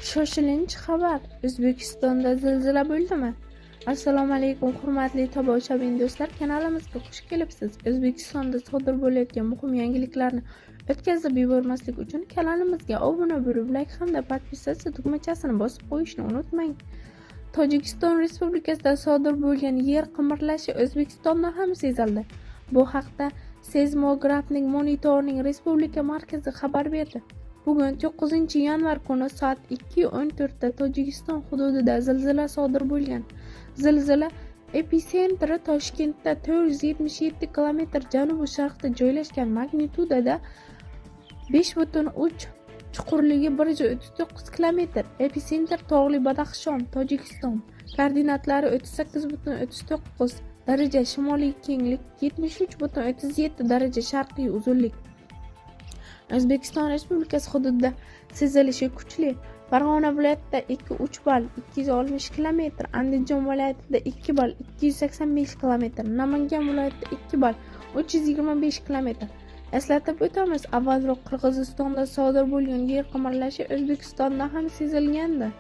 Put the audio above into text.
Shoshilinch xabar: O'zbekistonda zilzila bo'ldimi? Assalomu alaykum, hurmatli tomoshabin do'stlar, kanalimizga xush kelibsiz. O'zbekistonda sodir bo'layotgan muhim yangiliklarni o'tkazib yubormaslik uchun kanalimizga obuna bo'lib, like hamda podpisatsiya tugmachasini bosib qo'yishni unutmang. Tojikiston Respublikasida sodir bo'lgan yer qimirlashi O'zbekistonda ham sezildi. Bu haqda Seysmografik monitoring respublika markazi xabar berdi. Bugun 9-yanvar kuni soat 2:14 da Tojikiston hududida zilzila sodir bo'lgan. Zilzila epitsentri Toshkentda 477 km janubi-sharqda joylashgan, magnitudada 5.3, chuqurligi 139 km. Epitsentr Tog'li Badaxshon, Tojikiston. Koordinatlari 38.39 daraja shimoliy kenglik, 73.37 daraja sharqiy uzunlik. O'zbekiston Respublikasi hududida sezilishi kuchli. Farg'ona viloyatida 2-3 ball 260 km, Andijon viloyatida 2 ball 285 km, Namangan viloyatida 2 ball 325 km. Eslatib o'tamiz, avvalroq Qirg'izistonda sodir bo'lgan yer qimirlashi O'zbekistonda ham sezilgandi.